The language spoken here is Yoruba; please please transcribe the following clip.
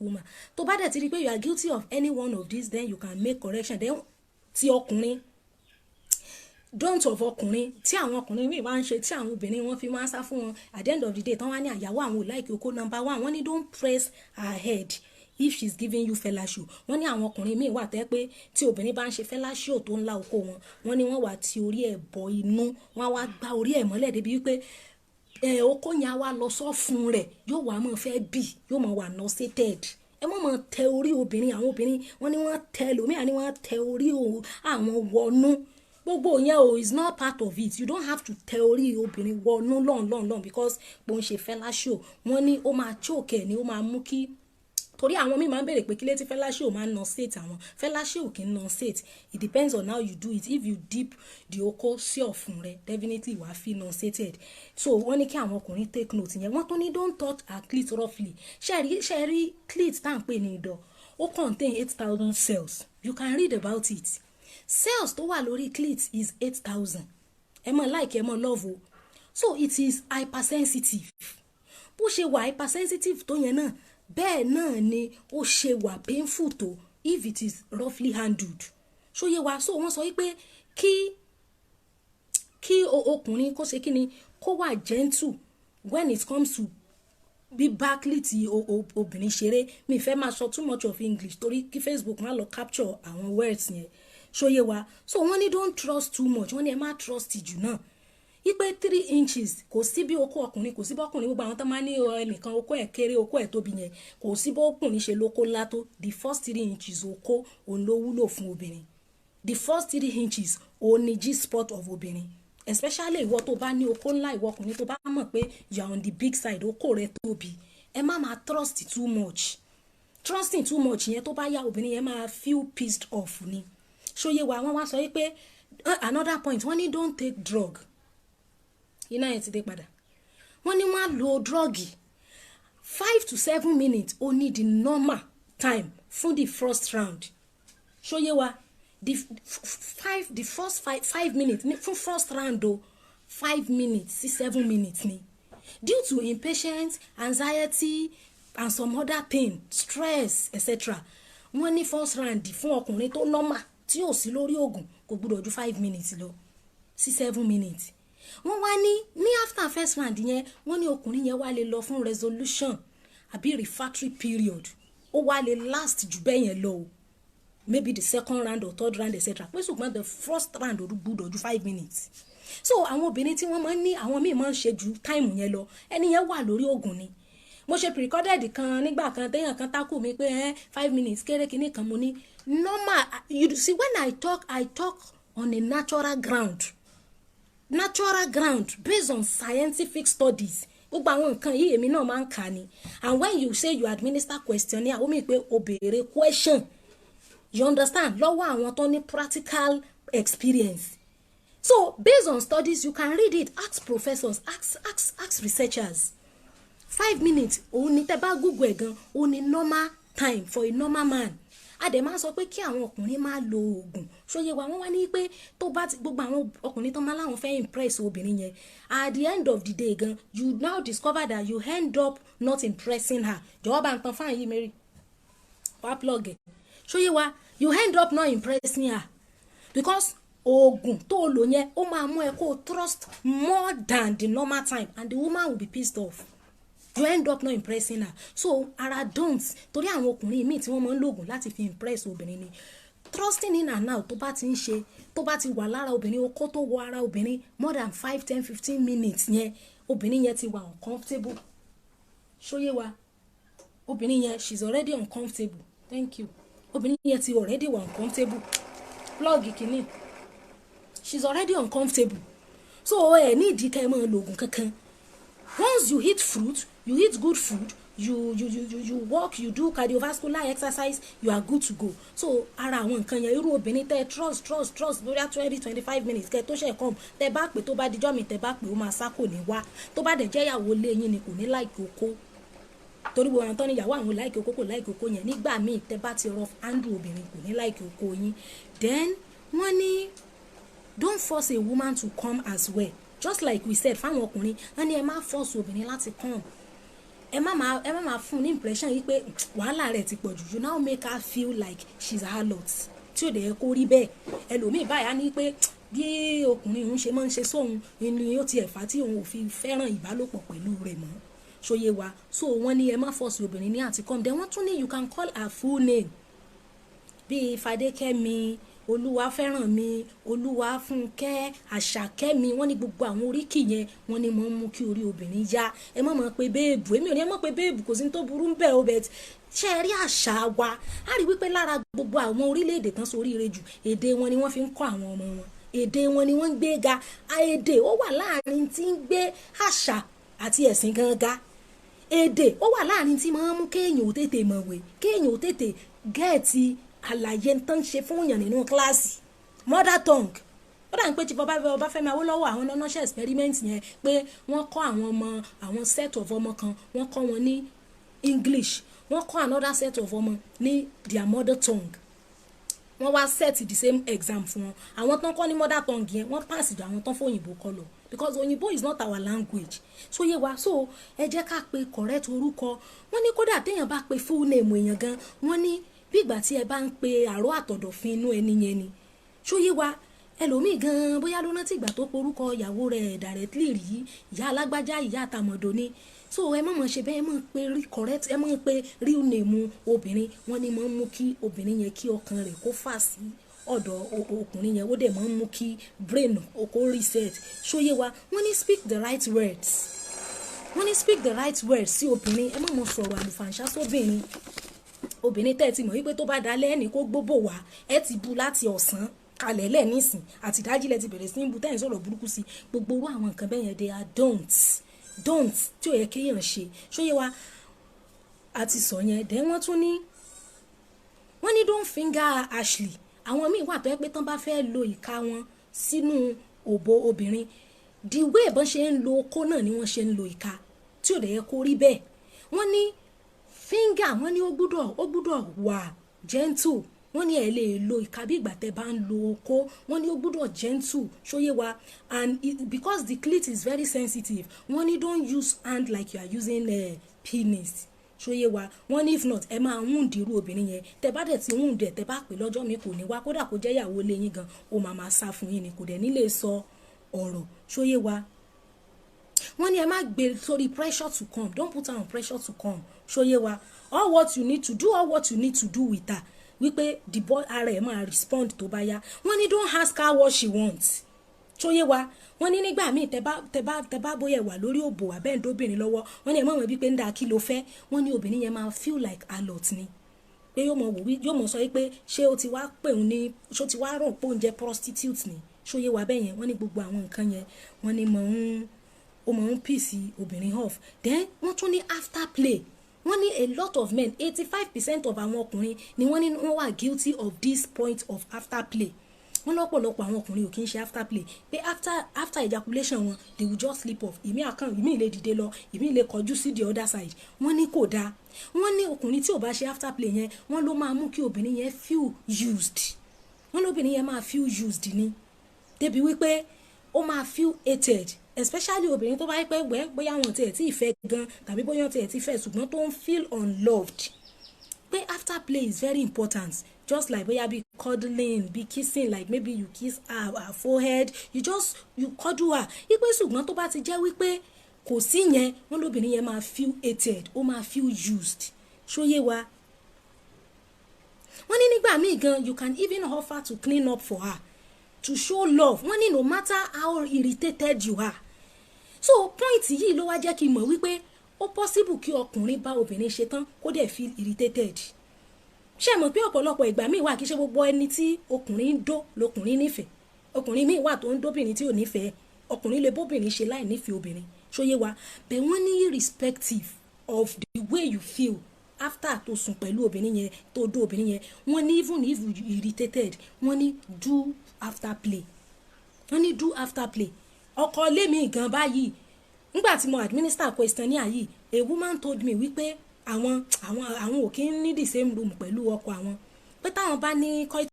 woman. Tó bá dẹ̀ ti rí pé you are guilty of any one of these, then you can make correction. Then ti ọkùnrin, don't of ọkùnrin, tí àwọn ọkùnrin míì máa ń ṣe tí àwọn obìnrin wọn fi máa ń sá fún wọn at the end of the day, tán wá ní àyàwó àwọn ò like okó. Number one, wọ́n ní don't press her head if she's giving you fellatio. Wọ́n ní àwọn ọkùnrin míì wà tẹ́ pé tí obìnrin bá ń ṣe fellatio tó ń lá okó wọn, wọ́n ní wọ́n wà tí orí ẹ̀ bọ inú, wọ́n á wá gbá orí ẹ̀ mọ́lẹ̀ débi wípé ẹ okó yẹn á wá lọ sọ́fun rẹ̀, yóò wá máa fẹ́ bì, yóò máa wà nauseated. Ẹ má máa tẹ orí obìnrin. Àwọn obìnrin, wọ́n ní wọ́n tẹ lómìnira ní wọ́n tẹ orí àwọn wọnú. Gbogbo yẹn o is not part of it. You don't have to tẹ orí obìnrin wọnú lọ́n lọ́n lọ́n because bó ń ṣe fellatio. Wọ́n ní ó máa choke ẹ̀ ní, ó máa mú kí, torí àwọn míì máa ń béèrè pé kí létí fellatio máa ń nauseate àwọn. Fellatio kì í nauseate. It depends on how you do it. If you dip the okó sí ọ̀fun rẹ, definitely wàá feel nauseated. So wọ́n ní kí àwọn ọkùnrin take note yẹn. Wọ́n tún ní don't touch her clit roughly. Ṣe rí clit tá à ń pè ní ìdọ̀, ó contain 8,000 cells. You can read about it. Cells tó wà lórí clit is 8,000. Ẹ mọ̀ like, ẹ mọ̀ love o. So it is hypersensitive. Bó ṣe wà hypersensitive tó yẹn náà, bẹ́ẹ̀ náà ni ó ṣe wà painful tó if it is roughly handled. Ṣó yé wa? So wọ́n sọ wípé kí ọkùnrin kó ṣe kí ni, kó wà gentle when it comes to bíbá clit obìnrin ṣeré. Mi fẹ́ máa sọ too much of English torí kí Facebook má lọ capture àwọn words yẹn. Ṣó yé wa? So wọ́n ní don't trust too much. Wọ́n ní ẹ má trust jù náà, ipe 3 inches, kò sí bí okó ọkùnrin, kò sí bí ọkùnrin, gbogbo àwọn tó máa ní ẹnìkan okó ẹ̀ kéré, okó ẹ̀ tóbi yẹn, kò sí bó ọkùnrin ṣe lóko ńlá tó, the first 3 inches okó òun ló wúlò fún obìnrin. The first 3 inches òun ni G-spot of obìnrin, especially ìwọ tó bá ní okó ńlá, ìwọ ọkùnrin tó bá mọ̀ pé you are on the big side, okó rẹ tóbi. Ẹ má máa trust too much. Trusting too much yẹn, tó bá yá, obìnrin yẹn máa feel pissed off ni. Ṣó yé wa? Wọ́n wá sọ wípé another point, wọ́n ní don't take drug. Iná yẹn ti dé padà. Wọ́n ní wọ́n á lo drug. 5 to 7 minutes ó ní the normal time fún the first round. Ṣó yé wa? The first 5 5 minutes fún first round o, 5 minutes sí 7 minutes ni. Due to impatience, anxiety and some other thing, stress, etc., wọ́n ní first round fún ọkùnrin tó normal tí ò sí lórí oògùn kò gbúdọ̀ ju 5 minutes lọ sí 7 minutes. Wọ́n wá ní after first round yẹn, wọ́n ní ọkùnrin yẹn wá lè lọ fún resolution àbí refractory period. Ó wá lè last jù bẹ́ẹ̀ yẹn lọ o, maybe the second round or third round, etc., pé ṣùgbọ́n the first round ò gbúdọ̀ ju 5 minutes. So àwọn obìnrin tí wọ́n máa ń ní, àwọn míì máa ń ṣe ju time yẹn lọ, ẹni yẹn wà lórí oògùn ni. Mo ṣe pre-recorded kan nígbà kan, téèyàn kan tákù mi pé 5 minutes kéré kinní kan. Mo ní normal. You see, when I talk, I talk on a natural ground, natural ground based on scientific studies. Gbogbo àwọn nǹkan yìí, èmi náà máa ń kà ni. And when you say you administer questionnaire, ó mean pé o béèrè question, you understand, lọ́wọ́ àwọn tó ní practical experience. So based on studies, you can read it, ask professors, ask researchers. 5 minutes òun ni, tẹ́ bá Google ẹ̀ gan, òun ni normal time for a normal man. A dẹ̀ máa ń sọ pé kí àwọn ọkùnrin máa lo oògùn. Ṣó yé wa? Wọ́n wá ní pé tó bá ti gbogbo àwọn ọkùnrin tó máa láwọn fẹ́ impress obìnrin yẹn, at the end of the day gan, you now discover that you end up not impressing her. Jọ̀wọ́, bá ń tan fan yìí, Mary, wá plug ẹ̀. Ṣó yé wa? You end up not impressing her because oògùn tó o lò yẹn, ó máa mú ẹ kó o trust more than the normal time, and the woman will be pissed off. You end up not impressing her. So ara don't, torí àwọn ọkùnrin míì tí wọ́n máa ń lògùn láti fi impress obìnrin ni. Trusting in and out tó bá ti ń ṣe, tó bá ti wà lára obìnrin, okó tó wọ ara obìnrin more than 5, 10, 15 minutes yẹn, obìnrin yẹn ti wà uncomfortable. Ṣó yé wa? Obìnrin yẹn, she's already uncomfortable. Thank you. Obìnrin yẹn ti already wà uncomfortable. Plug kìíní. She's already uncomfortable. So ẹ ní ìdí ká ẹ máa lo oògùn kankan. Once you eat fruit, you eat good food, you work, you do cardiovascular exercise, you are good to go. So ara àwọn nǹkan yẹn, irú obìnrin tẹ trust, trust, trust bóyá 20, 25 minutes kẹ tó ṣe come, tẹ bá pè, tó bá dijọ́ mi, tẹ bá pè, ó máa sá, kò ní wá. Tó bá dẹ̀ jẹ́ ìyàwó ilé yín ni, kò ní like okó, torí gbogbo àwọn tó ní ìyàwó àwọn like okó, kò like okó yẹn, nígbà míì tẹ bá ti rough handle obìnrin, kò ní like okó yín. Then wọ́n ní don't force a woman to come as well. Just like we said, fáwọn ọkùnrin, wọ́n ní ẹ má force obìnrin láti come. Ẹ má máa fún ní impression yìí pé wàhálà rẹ̀ ti pọ̀ jù. You now make her feel like she's harlot, tí ò dẹ̀ yẹ kó rí bẹ́ẹ̀. Ẹlòmíì báyà ní pé bí ọkùnrin òun ṣe máa ń ṣe sóhun ni ó ti ẹ̀fà tí òun ò fi fẹ́ràn ìbálòpọ̀ pẹ̀lú rẹ̀ mọ́. Ṣó yé wa? So wọ́n ní ẹ má force obìnrin ní àti come. Then wọ́n tún ní you can call her full name, bíi Fadékẹ́mi, Olúwafẹ́rànmi, Olúwafúnkẹ́, Àṣàkẹ́mi. Wọ́n ní gbogbo àwọn oríkì yẹn, wọ́n ní mọ̀ ń mú kí orí obìnrin yá. Ẹ má mọ̀ pé babe. Èmi ò ní ẹ mọ̀ pé babe, kò sí ní tó burú ń bẹ̀ o. But ṣé ẹ rí àṣà wa, á rí wípé lára gbogbo àwọn orílẹ̀-èdè tán soríire jù, èdè wọn ni wọ́n fi ń kọ́ àwọn ọmọ wọn, èdè wọn ni wọ́n ń gbé ga. Èdè ó wà láàrin tí ń gbé àṣà àti ẹ̀sìn gan ga. Èdè ó wà láàrin tí máa ń mú kéèyàn ò tètè mọ̀wé, kéèyàn ò tètè get àlàyé tó ń ṣe fún yàn nínú kíláàsì. Mother tongue, ó dà ní pé tí bàbá Ọbáfẹ́mi Awólọ́wọ̀, àwọn lọ́nà ṣe experiment yẹn pé wọ́n kọ́ àwọn ọmọ, àwọn set of ọmọ kan, wọ́n kọ́ wọn ní English, wọ́n kọ́ another set of ọmọ ní their mother tongue. Wọ́n wá set the same exam fún wọn. Àwọn tán kọ́ ní mother tongue yẹn, wọ́n pass ju àwọn tán fún òyìnbó kọ́ lọ, because òyìnbó is not our language. So yé wa? So ẹ jẹ́ ká pe correct orúkọ. Wọ́n ní kódà téèyàn bá pe full name èèyàn gan, wọ́n ní bí ìgbà tí ẹ bá ń pe àrò àtọ̀dọ̀fin inú ẹni yẹn ni. Ṣó yé wa? Ẹlòmíì gan, bóyá ló rántí ìgbà tó porúkọ ìyàwó rẹ̀ directly rí, ìyá alágbájá, ìyá àtàmọ̀dò ni. So ẹ má mọ̀ ṣe bẹ́ẹ̀. Ẹ mọ̀ pé correct, ẹ mọ̀ pé real name obìnrin. Wọ́n ní mọ̀ ń mú kí obìnrin yẹn, kí ọkàn rẹ̀ kó fà sí ọ̀dọ̀ ọkùnrin yẹn. Ó dẹ̀ mọ̀ ń mú kí brain kó reset. Ṣó yé wa? Wọ́n ní speak the right words. Wọ́n ní speak the right words sí obìnrin. Ẹ má mọ̀ sọ̀rọ̀ àlùfàǹṣá sóbìnrin. Obìnrin tẹ́ ẹ ti mọ̀ wípé tó bá dalẹ́ ẹni kó gbóbò wá, ẹ ti bu láti ọ̀sán kalẹ̀ lẹ́ẹ̀nísìn àti ìdájí lẹ ti bẹ̀rẹ̀ sí ní bu, tẹ́ ẹ̀ ń sọ̀rọ̀ burúkú sí. Gbogbo orú àwọn nǹkan bẹ́ẹ̀ yẹn, they are don't tí ò yẹ kéèyàn ṣe. Ṣó yé wa? Àti sọ yẹn dẹ́. Wọ́n tún ní, wọ́n ní don't finger harshly. Àwọn míì wà tó yẹ pé tán bá fẹ́ lo ìka wọn sínú òbò obìnrin, the way bọ́n ṣe ń lo okó náà ni wọ́n ṣe ń lo ìka, tí ò dẹ̀ yẹ kó rí bẹ́ẹ̀. Wọ́n ní finger, wọ́n ní ó gbúdọ̀ wà gentle. Wọ́n ní ẹ lè lo ìka bí ìgbà tẹ́ bá ń lo okó. Wọ́n ní ó gbúdọ̀ gentle. Ṣó yé wa? And because the clit is very sensitive, wọ́n ní don't use hand like you are using penis. Ṣó yé wa? Wọ́n ní if not, ẹ máa wound irú obìnrin yẹn. Tẹ́ bá dẹ̀ ti wound ẹ̀, tẹ́ bá pè lọ́jọ́ mi, kò ní wá. Kódà kó jẹ́ ìyàwó ilé yín gan, ó máa máa sá fún yín ni, kò dẹ̀ ní lè sọ ọ̀rọ̀. Ṣó yé wa? Wọ́n ní ẹ má gbé sórí pressure to come. Don't put her on pressure to come. Ṣó yé wa? All what you need to do, all what you need to do with her, wípé the boy ara ẹ̀ máa respond tó bá yá. Wọ́n ní don't ask her what she wants. Ṣó yé wa? Wọ́n ní nígbà míì, tẹ bá bóyá ẹ wà lórí òbò abẹ́ǹdóbìnrin lọ́wọ́, wọ́n ní ẹ mọ̀ wọ́n bí pé ń da kí ló fẹ́. Wọ́n ní obìnrin yẹn máa feel like harlot ni, pé yóò mọ̀ wò wí, yóò mọ̀ sọ pé ṣé ó ti wá pè ń ní, ṣó ti wá rò pé òun jẹ́ prostitute ni. Ṣó yé wa bẹ́ẹ̀ yẹn? Wọ́n ní gbogbo àwọn nǹkan yẹn, wọ́n ní mọ̀ ń ó mọ̀ ń piss obìnrin off. Then wọ́n tún ní after play. Wọ́n ní a lot of men, 85% of àwọn ọkùnrin ni wọ́n ní wọ́n wà guilty of this point of after play. Wọ́n lọ́pọ̀lọpọ̀ àwọn ọkùnrin ò kí ń ṣe after play, pé after ejaculation wọn, they will just sleep off. Ìmí àkàn, ìmí lè dìde lọ, ìmí lè kọjú sí the other side. Wọ́n ní kò dáa. Wọ́n ní ọkùnrin tí ò bá ṣe after play yẹn, wọ́n ló máa mú kí obìnrin yẹn feel used. Wọ́n lóbìnrin yẹn máa feel used ni, débi wípé ó máa feel hated, especially obìnrin tó bá yẹ pé wẹ́ bóyá wọn tiẹ̀ tí ì fẹ́ gan, tàbí bóyá wọn tiẹ̀ tí fẹ́ ṣùgbọ́n tó ń feel unloved, pé after play is very important, just like bóyá bí cuddling, bí kissing, like maybe you kiss her forehead, you just you cuddle her. Wípé ṣùgbọ́n tó bá ti jẹ́ wípé kò sí yẹn, wọ́n lóbìnrin yẹn máa feel hated, ó máa feel used. Ṣó yé wa? Wọ́n ní nígbà míì gan, you can even offer to clean up for her to show love. Wọ́n ní no matter how irritated you are. So point yìí ló wá jẹ́ kí n mọ̀ wípé ó possible kí ọkùnrin bá obìnrin ṣe tán, kó dẹ̀ feel irritated. Ṣé mọ̀ pé ọ̀pọ̀lọpọ̀ ìgbà míì wà, kí ṣe gbogbo ẹni tí ọkùnrin ń dó lọkùnrin nífẹ̀ẹ́. Ọkùnrin míì wà tó ń dóbìnrin tí ò nífẹ̀ẹ́. Ọkùnrin lè bóbìnrin ṣe láì nífẹ̀ẹ́ obìnrin. Ṣó yé wa bẹ́ẹ̀? Wọ́n ní irrespective of the way you feel after tó sùn pẹ̀lú obìnrin yẹn, tó dó obìnrin yẹn, wọ́n ní even if you irritated, wọ́n ní do after play. Wọ́n ní do after play. Ọkọ ilé mi gan báyìí, nígbà tí mo administer questionnaire yìí, a woman told me wípé àwọn ò kí ń ní the same room pẹ̀lú ọkọ àwọn, pé táwọn bá ní